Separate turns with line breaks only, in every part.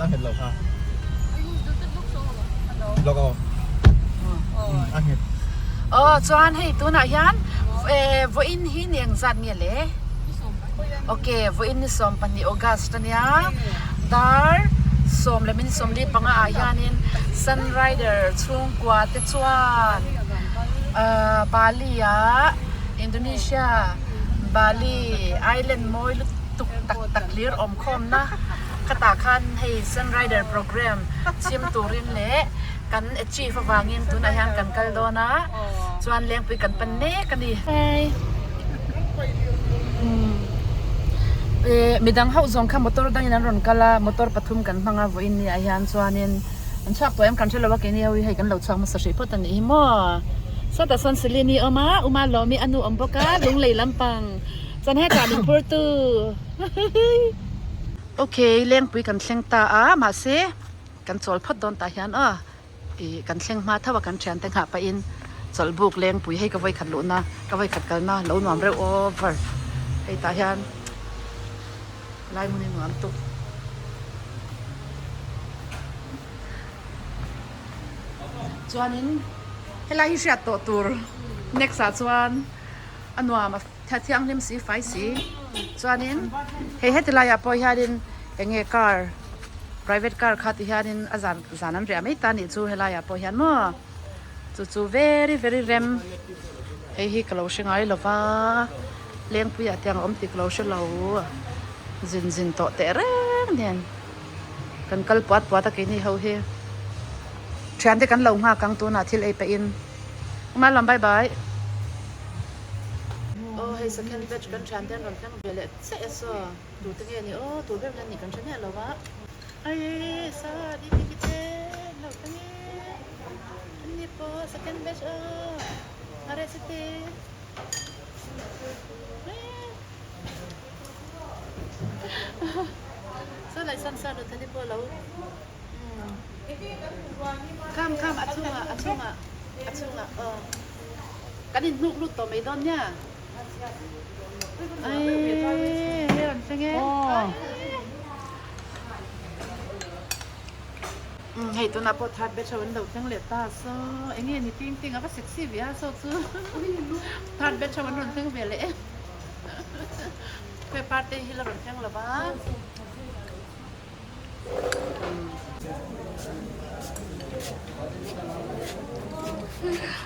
nghet lo kha. Lawk aw. A nghet.
Aw chuan hei tunah hian vawiin hi ni engzat nge le? Ok vawiin ni 12 August ania dar 10:45 ah hianin Sunrider chhungkua te chuan Bali ah Indonesia Bali island mawi lutuk tak tak hlir awm khawmna khatah khan hei Sunrider program chhim turin leh kan achieve avangin tunah hian kan kal dawn a chuan lengpui kan pan mek a ni. Midang ho zawng kha motor dangin an rawn kal a motor pathum kan hmang a vawiin ni ah hian chuanin an chhuak tawh em kan hrelo a keini ho hi hei kan lo chhuak hmasa hrih phawt a nih hi maw sawtah sawn Celine hi a awm a Uma Lawmi a nu awm bawk a Lunglei lampang chuan hetah min phur tu Ok lengpui kan thleng ta a mahse kan chawl phawt dawn tah hian aw ih kan thleng hma tho a kan thiante nghah pahin chawlhbuk lengpui hei ka vawikhat luhna ka vawikhat kalna lo nuam reuh over hei tah hian lai hmun hi nuam tuk. Chuanin helai hi hriat tawh tur next ah chuan a nuam a thianghlim si fai si chuanin hei heti laiah pawh hianin eng nge car private car kha ti hianin a zan zan an riah mai ta anih chu helaiah pawh hian maw chu chu very very rem hei hi ka lo hre ngai lo va lengpuiah tiang a awm tih ka lo hre lo zin zin tawh teh reng nen. Kan kal puat puat a keini ho hi. Thiante kan lo nghak ang tunah thil ei pah in. Uma lam bye bye. Aw hei second batch kan thiante an rawn thleng ve leh chiah e saw. Tu te nge ni aw tu ber hian nih kan hre miah lo a. Ai sa di ti ki te an lo thleng e. An ni pawh second batch aw. Are si te. Saw lai sawn sawn lut ani pawh lo kham kham a chhungah a chhungah a chhungah aw kan in hnuk lut tawh mai dawn nia ai hei rawn thleng e hei tunah pawh third batch ho an lo thleng leh ta saw eng nge ni ting ting a va sexy ve a saw chu third batch ho an rawn thleng ve leh e. He party hi la rawn thleng lo va.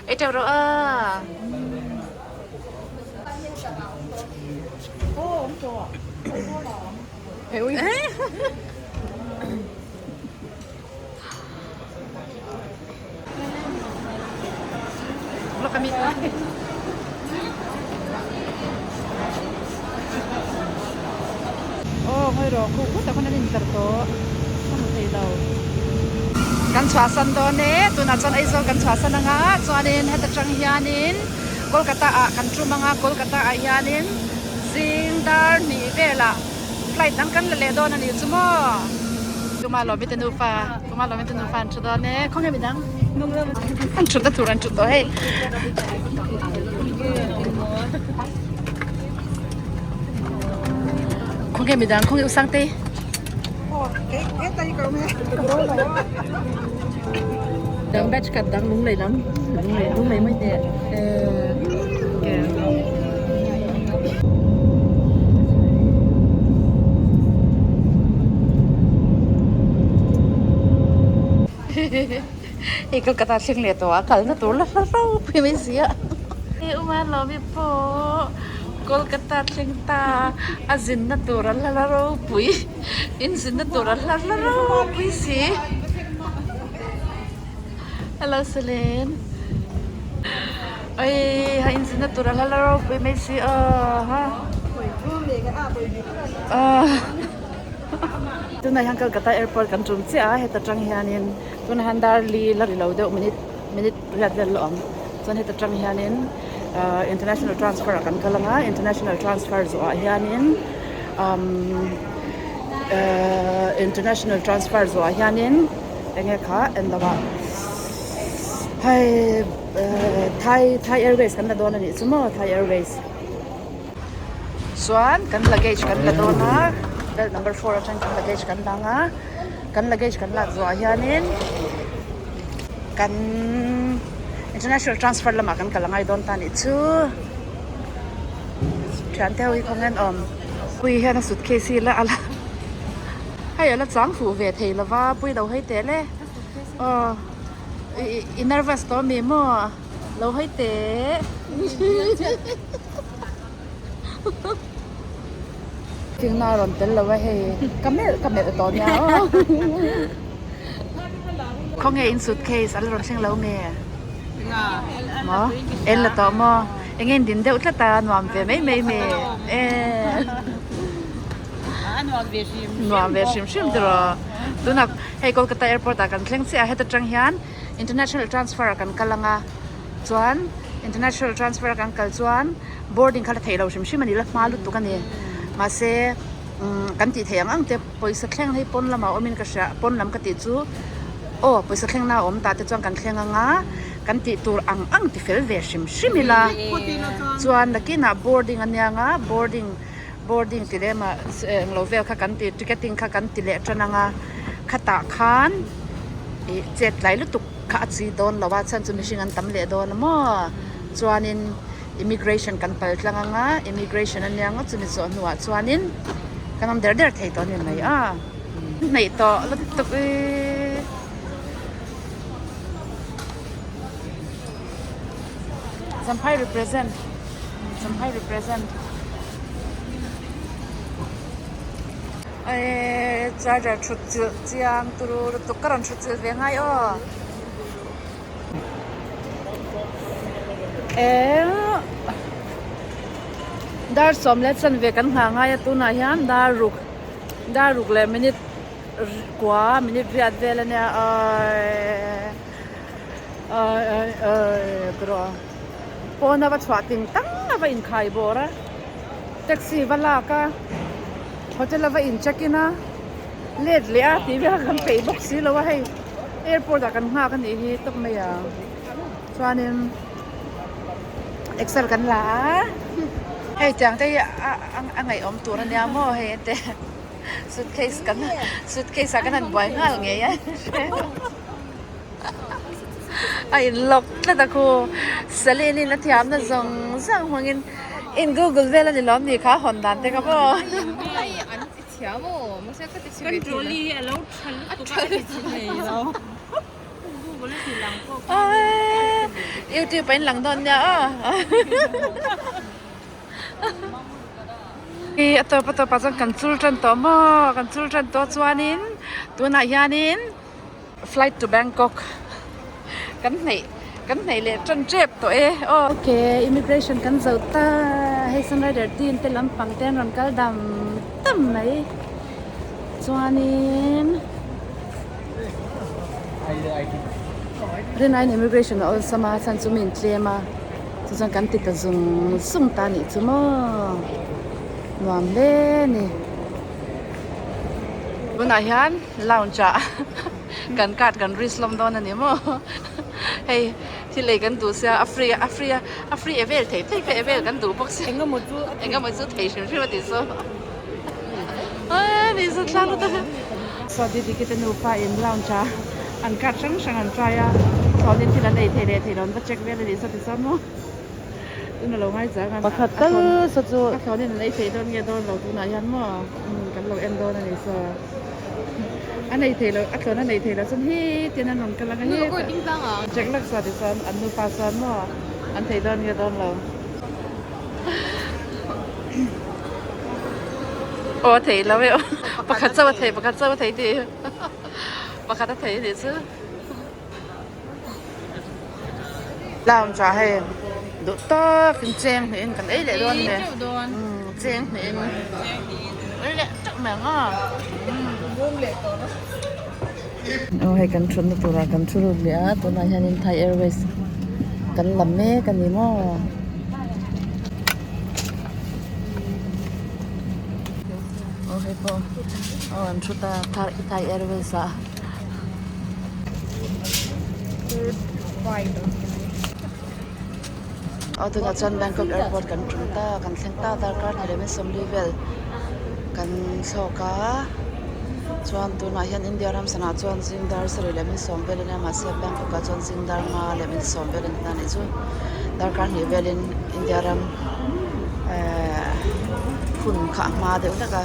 Ei teuh rawh a. Aw ngawi rawh khuh khut ah khawn an intlar tawh ka hmu thei lo. Kan chhuahsan dawn e tunah chuan Aizawl kan chhuahsan anga chuanin heta tang hianin Kolkata ah kan tum anga Kolkata ah hianin zing dar hnih velah flight dang kan la leh dawn a nih chu maw. Tuma lawmi te nufa tuma lawmi te nufa an thu dawn e khawnge midang an thut na tur an thut tawh hei. Khawnge midang khawnge Usangtei. Dang batch khat dang lunglei lam lunglei lunglei mai teh Hei Kolkata thleng leh tawh a kalna tur la hla ropui mai si a. Hei Uma Lawmi pawh Kolkata thleng ta a zinna tur a hla la ropui in zinna tur a hla la ropui si. Hello Celine. Oi ha in zinna tur a hla la ropui mai si aw ha. Tunah hian Kolkata airport kan tum chiah a heta tang hianin tunah hian dar li la ri lo deuh minute minute riat vel la awm chuan heta tang hianin ahh international transfer ah kan kal ang a international transfer zawh ah hianin umm ehh international transfer zawh ah hianin eng nge kha en lo ah hei ehh thai thai airways kan la dawn a nih chu maw thai airways. Chuan kan luggage kan la dawn a belt number four atang kan luggage kan dang a. Kan luggage kan lak zawh ah hianin kan international transfer lamah kan kal angai dawn ta nih chu. Thiante ho hi khawnge an awm? Pui hian a suitcase hi la ala hei ala chang fuh ve thei lova pui lo hei teh le aw i nervous tawh ami maw lo hei teh. Thingna a rawn tel lo a hei ka melh ka melh tawh nia aw khawnge in suitcase a la rawn thleng lo nge maw en la tawh maw eng in din deuh tlat a nuam ve mai mai mai e nuam ve hrim hrim tiraw tunah hei Kolkata airport ah kan thleng chiah a heta tang hian international transfer ah kan kal ang a chuan international transfer a kan kal chuan boarding kha la theih lo hrim hrim a ni la hma lutuk a ni mahse umm kan tih theih ang ang te pawisa thleng hei pawn lamah awmin ka hria pawn lam ka tih chu aw pawisa thleng na a awm tah te chuan kan thleng ang a kan tih tur ang ang ti fel ve hrim hrim ila chuan nakinah boarding a nia nga boarding boarding ti lem ah englo vel kha kan ti ticketing kha kan ti leh tan ang a khatah khan ih chet tlai lutuk kha a chi dawn lo a chhan chu mihring an tam leh dawn a maw chuanin immigration kan pal tlang ang a immigration a nia ngawt chumi zawh hnuah chuanin kan awm der der thei tawh a ni mai a hnaih tawh lutuk ee Champhai represent Champhai represent Eee charger thut chilh chiang turu lutuk ka rawn thut chilh ve ngai aw eee dar sawm leh chanve kan nghah ngai a tunah hian dar ruk dar ruk leh minute kua minute riat vel a nia aii aii aii tawh pawn a va chhuah ting tang a va inkhai bawr a. Taxi va lak a, hotel a va in check in a, let leh a tih vel kan peih bawk si lo a hei airport ah kan nghak a nih hi tawp mai a chuanin exer kan la a hei tiang te hi a a ngaihawm tur a nia maw hei te suitcase kan suitcase ah kan han buai nghal ngei a. A in lock tlat a khu Celine in a thiam na zawng zawng hmangin in google vel a ni lawm ni kha hawn dan te kha maw. Youtube ah in lang dawn nia aw. A tawp a tawp ah chuan kan chul tan tawh maw kan chul tan tawh chuanin tunah hianin. Flight to Bangkok kan hneih kan hneih leh tan tep tawh e aw. Ok immigration kan zo ta hei sunrider team te lampang te an rawn kal dam dam mai chuanin rinaiin immigration a awlsam a chhan chu mi in tlem a chu chuan kan ti ta zung zung ta anih chu maw nuam hle a ni. Tunah hian lounge ah kan card kan risk hlawm dawn a ni maw hei thil ei kan duh sia a free a free a a free e vel thei thei kha e vel kan duh bawk sia engemaw chu engemaw chu thei hrim hrim a tih chu aaa ni chu thlang lutuk saw didiki te nupa in lounge ah an card hrang hrang an try a thlawnin thil an ei thei leh thei lo an va check vel a nih saw ti chuan maw. Tuna lo ngai chang a
Pakhat tal sa chu
a thlawnin an ei thei dawn nge dawn lo tunah hian maw kan lo en dawn a ni saw a nei thei lo a thlawn a nei thei lo chuan hi tin an rawn kal ang a hetah check lak sa tichuan an nupa chuan maw an thei dawn nge dawn lo aw a thei lo e aw pakhat chauh a thei pakhat chauh a thei tih pakhat a thei a nih chu. Lounge ah hei duh tak in cheng hnih in kan ei leh dawn nge cheng hnih in ei leh teuh mai ang a aw hei kan thutna turah kan thu lut leh a tunah hianin Thai Airways kan la mek a ni maw. Aw hei pawh aw an thu ta Thai Airways ah. Aw tunah chuan Bangkok airport kan tum ta kan thleng ta darkar hnih leh min sawmli vel kan thlawk a. Chuan tunah hian India ram sanah chuan zing dar sarih leh min sawm vel a nia mahse Bangkok ah chuan zing dar nga leh min sawm vel a ni ta a nih chu. Darkar hnih velin India ram ehh hun kha a hma deuh hlek a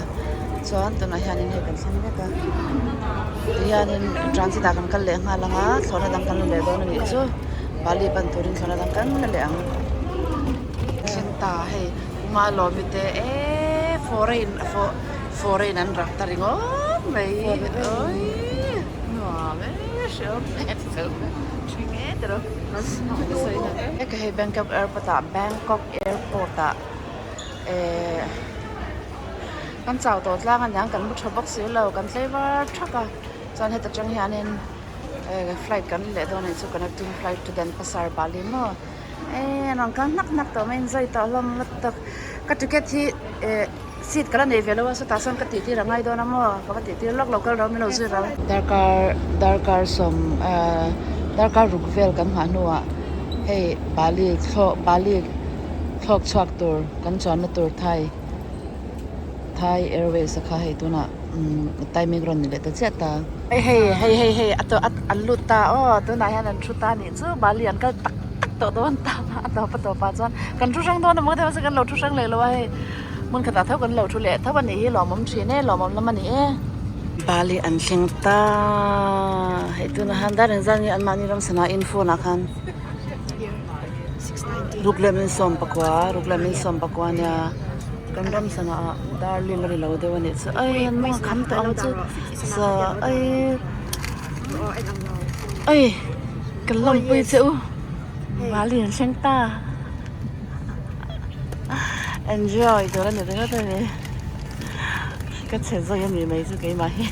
chuan tunah hianin hei kan thleng vek a tihianin transit ah kan kal leh nghal ang a thlawhna dang kan la leh dawn a nih chu Bali pan turin thlawhna dang kan la leh ang. Thleng ta hei Uma Lawmi te eee foreign foreign an rak ta ringawt mai awii nuam e hrehawm ṭhing e tiraw. Ka hei Bangkok airport ah Bangkok airport ah ehh kan chau tawh tlang aniang kan mu tha bawk si lo kan tlei var thap a chuan heta tang hianin ehh flight kan leh dawn anih chu connecting flight to Denpasar Bali maw ehh an rawn kal hnak hnak tawh mai a inzai tawh hlawm lutuk ka ticket hi ehh. Seat ka la nei ve lo a sawtah sawn ka tih tir a ngai dawn a maw ka va tih tir lawk lo kal ro min lo zui ro. Darkar darkar sawm ahh darkar ruk vel kan nghah hnuah hei Bali thlawh Bali thlawk chhuak tur kan chuanna tur Thai Thai Airways a kha hei tunah umm timing rawn ni leh ta chiah ta. Hei hei hei hei a tawh an lut ta aw tunah hian an thu ta a nih chu Bali an kal tak tak tawh dawn ta a tawp a tawp ah chuan kan thu hrang dawn a maw ka ti mahse kan lo thu hrang leh lo a hei. Hmun khatah tho kan lo thu leh tho a nih hi lawmawm thin e lawmawm lam a ni e. Bali an thleng ta hei tunah hian dar engzat nge anmahni ram sana in phone ah khan ruk leh min sawm pakua ruk leh min sawm pakua ania kan ram sana ah dar lim a ri lo deuh a nih chu ai an mawng a kham tawh ang chu sa ai ai kan lawmpui che u Bali an thleng ta. Enjoy tur a ni ringawt a ni ka chhe zawi a ni mai chu keimah hi.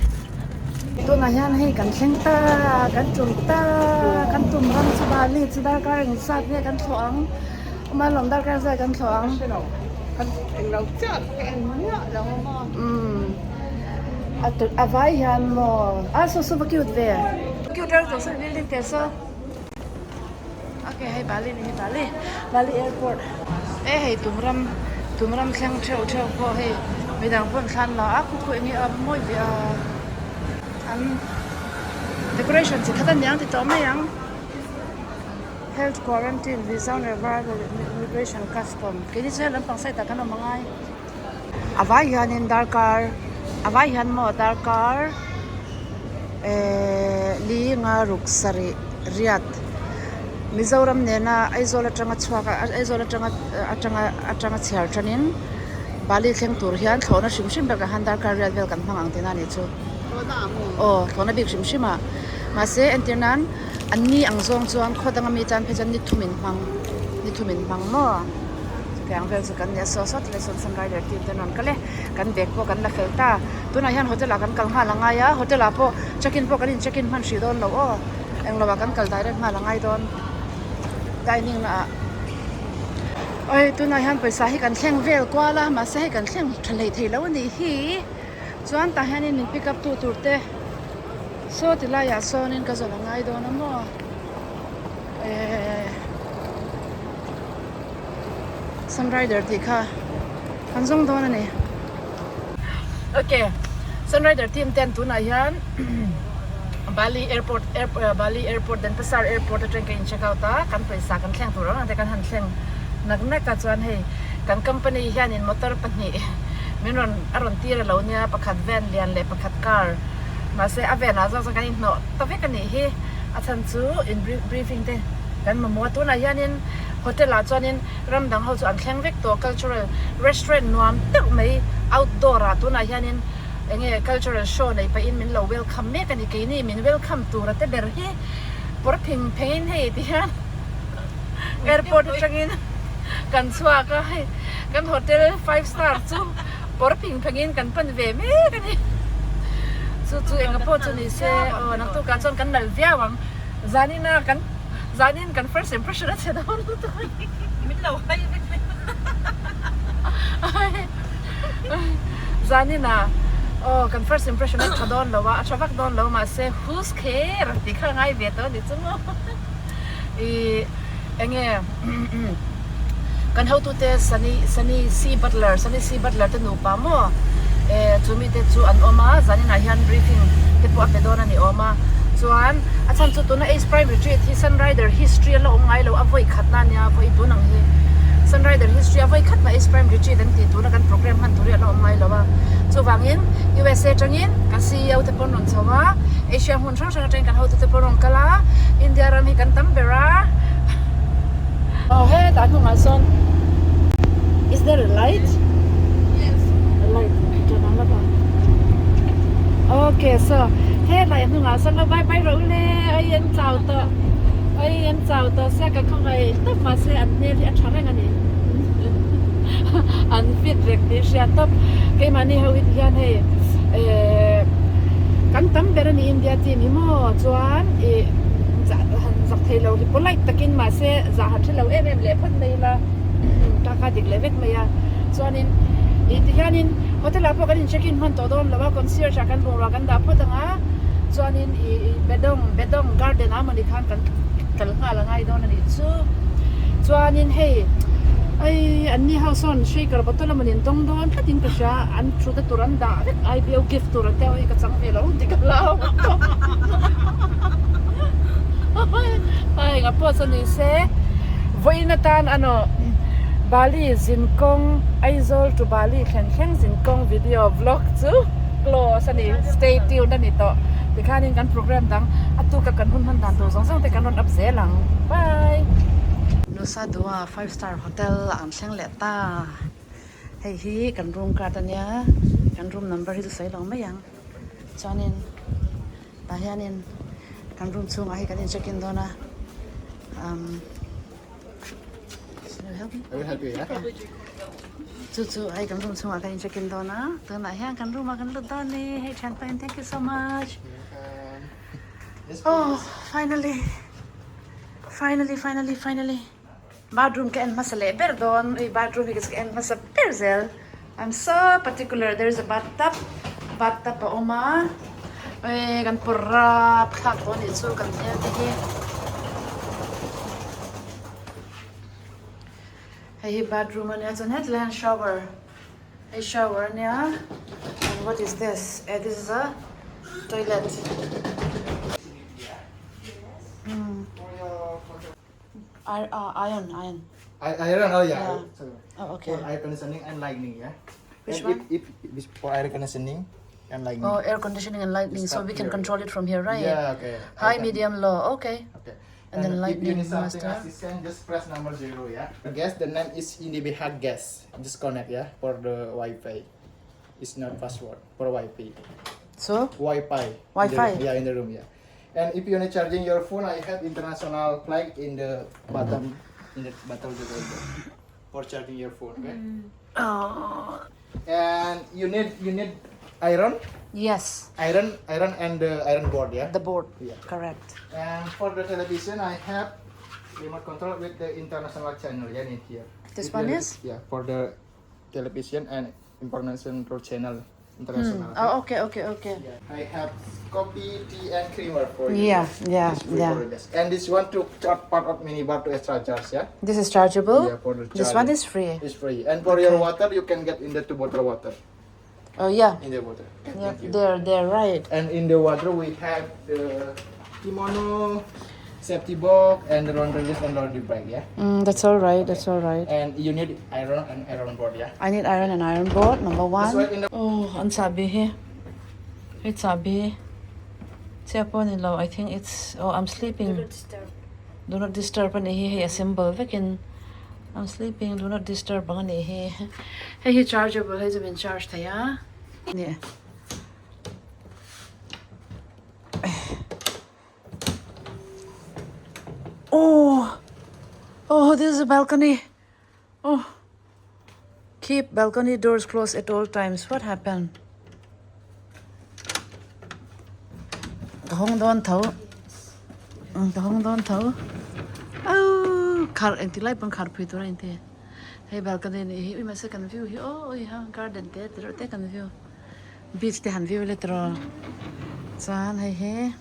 Tunah hian hei kan thleng ta kan tum ta kan tum ram chu Bali chu darkar eng zat nge kan thlawh ang awm a lawm darkar zat kan thlawh ang. Umm a vai hian maw a saw saw va cute ve cute reuh tawh saw building te saw. Ok hei Bali ni hi Bali Bali airport e hei tum ram tum ram thleng theuh theuh pawh hei midang pawn thlan la a khu khu eng nge a mawi ve a an decoration chi khat aniang ti tawh mai ang health quarantine visa on arrival immigration custom keini chu helam pang side ah kan awm angai a vai hianin darkar a vai hian maw darkar ehh li nga ruk sarih riat Mizoram nena Aizawl atanga chhuak a Aizawl atanga atanga atanga chhiar tanin Bali thleng tur hian thlawhna hrim hrim bakah khan darkar riat vel kan hmang ang tihna a nih chu aw thlawhna bik hrim hrim ah mahse entir nan an ni ang zawng chuan khaw danga mi tan phei chuan ni thum in hmang ni thum in hmang maw. Chutiang vel chu kan nia saw sawt leh sawn sunrider team te an rawn kal e kan bag pawh kan la fel ta tunah hian hotel ah kan kal nghal a ngai a hotel ah pawh check in pawh kan in check in hman hrih dawn lo aw englo ah kan kal direct nghal a ngai dawn dining na ah oi tunah hian pawisa hi kan thleng vel kual a mahse hei kan thleng tha hlei thei lo a nih hi chuan tah hianin min pick up tu tur te saw ti laiah sawnin ka zawn a ngai dawn a maw ehh. Sunrider tih kha an zawng dawn a ni. Ok Sunrider team ten tunah hian Bali airport Bali airport Denpasar airport atang ka in check out a kan pawisa kan thleng tur ang ang te kan han thleng nak nak a chuan hei kan company hianin motor pahnih min rawn a rawn tir alo nia pakhat van lian leh pakhat car mahse a van ah zawk chuan kan inhnawh ta vek a nih hi a chhan chu in briefing te kan mamawh a tunah hianin Hotel ah chuanin ram dang ho chu an thleng vek tawh cultural restaurant nuam deuh mai outdoor ah tunah hianin eng nge cultural show nei pahin min lo welcome mek a ni keini min welcome tur a te ber hi pawr phing phengin hei ti hian airport atangin kan chhuak a hei kan hotel five star chu pawr phing phengin kan pan ve mek a ni chu chu enga pawh chu ni se aw naktukah chuan kan nalh viau ang zanina kan. Zanin kan first impression a che dawn lutuk a ni.
Min lo hai vek mai.
Zanin ah aw kan first impression a tha dawn lo a, a tha vak dawn lo mahse who's care tih kha a ngai ve tawh a ni chu maw. Ih enge kan hotute Sunny Sunny C Butler Sunny C Butler te nupa maw. Eh chu mite chu an awm a, zaninah hian briefing te pawh a pe dawn a ni awm a. Chuan a chhan chu tuna Ace Prime Retreat hi Sunrider history a la awm ngai lo a vawi khatna a nia vawi tun ang hi Sunrider history a vawi khatna Ace Prime Retreat an tih tuna kan program hman tur hi a la awm ngai lo a. Chuvangin USA atangin kan CEO te pawh an rawn chho a, Asia hmun hrang hrang atangin kan hotute pawh an rawn kal a, India ram hi kan tam ber a. Aw hetah hnungah sawn is there a light?
Yes.
A light ṭan ang lawk a. Okay so helai hnungah sawn lo bye bye rawh u le ai an chau tawh ai an chau tawh sia ka khawngaih tawp mahse an hmel hi a ṭha reng a ni an fit reng tih hria tawp keimahni ho hi ti hian hei eh kan tam ber a ni India team hi maw chuan ih han zak thei lo hi polite takin mahse zah han hre lo em em leh phawt mai ila taka dik leh vek mai a chuanin ih tihianin hotel ah pawh kan in check in hman tawh dawn lo a concierge ah kan bungrua kan dah phawt ang a chuanin ih ih bedawng bedawng garden ah mawni khan kan kal nghal a ngai dawn a nih chu chuanin hei ai an ni ho sawn shaker bottle a mawni an dawng dawn tlat in ka hria an thutna tur an dah vek I_B_O gift tur an tia hei ka chang ve lo ang tih ka hlau Ai nga pawh chu ni se vawiin atan ano Bali zinkawng Aizawl to Bali thlen thleng zinkawng video vlog chu close a ni stay tuned a ni tawh tikhanin kan program dang a tuka kan hun hman dan tur zawng zawng te kan rawn up zel ang bye. Nusa Dua five star hotel an thleng leh ta hei hi kan room card ania kan room number hi chu sawi lo mai ang chuanin. Tah hianin kan room chhungah hi kan in check in dawn a umm chu chu hei kan room chhungah kan in check in dawn a tunah hian kan room ah kan lut dawn a ni hei thianpa in thank you so much oh finally finally finally finally bathroom ka en hmasa leh ber dawn hei bathroom hi ka en hmasa ber zel I'm so particular there is a bathtub bathtub a awm a eh kan pawr rap thlak tawh anih chu kan hmel te hi hei hi bathroom ania chuan hetlai hian shower hei shower ania and what is this eh this is a toilet umm. Iron, iron.
Iron, oh yeah.
Yeah.
Sorry.
Oh, okay.
For air conditioning and lightning, yeah.
Which
and
one?
If, if, if for air conditioning and lightning.
Oh, air conditioning and lightning, so
Stop
we can
here.
control it from here, right?
Yeah, okay.
High,
I can-
medium, low. Okay.
Okay.
And then
If you
lightning
need something
master.
assistant, just press number zero, yeah. Guess the name is IndiBH guest. Just connect, yeah, for the Wi-Fi. It's not password for Wi-Fi.
So,
Wi-Fi. In the
Wi-Fi.
room, yeah, in the room, yeah. And if you need charging your phone, I have international plug in the bottom, in the bottom of the table for charging your phone. Okay.
oh,
And you need you need iron,
yes,
iron, iron, and the iron board, yeah.
the board.
Yeah.
Correct.
And for the television, I have remote control with the international channel, yeah, in here.
This
If
one
you need-
is?
Yeah, for the television and international channel, international.
Oh, okay, okay, okay.
Yeah. I have coffee, tea, and creamer for you.
Yeah, yeah,
It's free
yeah.
for you guys. And this one to charge part of minibar to extra charge, yeah?
This is chargeable.
Yeah, for the
This one
charger.
is free.
It's free. And for your water, you can get in the two bottle water.
Oh, yeah.
In the water. Okay,
Yeah,
thank you.
there, there, right.
And in the water, we have the kimono, safety box, and the laundry list and laundry bag, yeah?
Mm, that's all right. That's all right.
And you need iron and iron board, yeah?
I need iron and iron board, number
This
one.
one in the
Oh, an chahbi hi. Hei chahbi. Chiah pawh ni lo, I think it's, oh, I'm sleeping.
Do not disturb.
Do not disturb a nih hi, hei a symbol vekin I'm sleeping, do not disturb ang a nih hi. Hei hi chargeable, hei chu min charge thei a. Ni. Oh, oh, this is a balcony. Oh, keep balcony doors closed at all times. What happened? Ka hawng dawn tho. Ka hawng dawn tho. Oh, khar engti lai pawn khar phui tur a inti. Hei balcony nih hi ui mahse kan view hi aw ui ha garden te ti reuh te kan view. Beach te han view ila tiraw. Chuan hei hi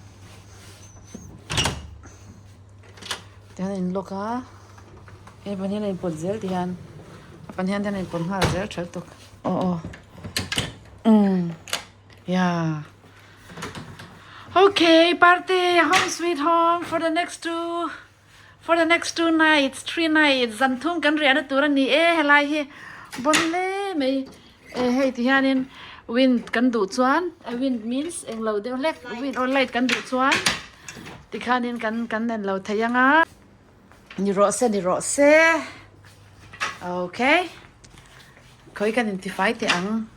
tihian a in lock a. Hei pahnih hian a inpawt zel ti hian a pahnih hian a inpawt nghal zel tha lutuk. Aw aw. Umm yeah Okay parte home sweet home for the next two for the next two nights three nights zan thum kan riahna tur a ni e helai hi bawn hle mai e hei ti hianin wind kan duh chuan a wind means englo deuh hlek wind or light kan duh chuan tikhanin kan kan en lo thei ang a. Ni rawh se ni rawh se okay khawi kan intifai teh ang.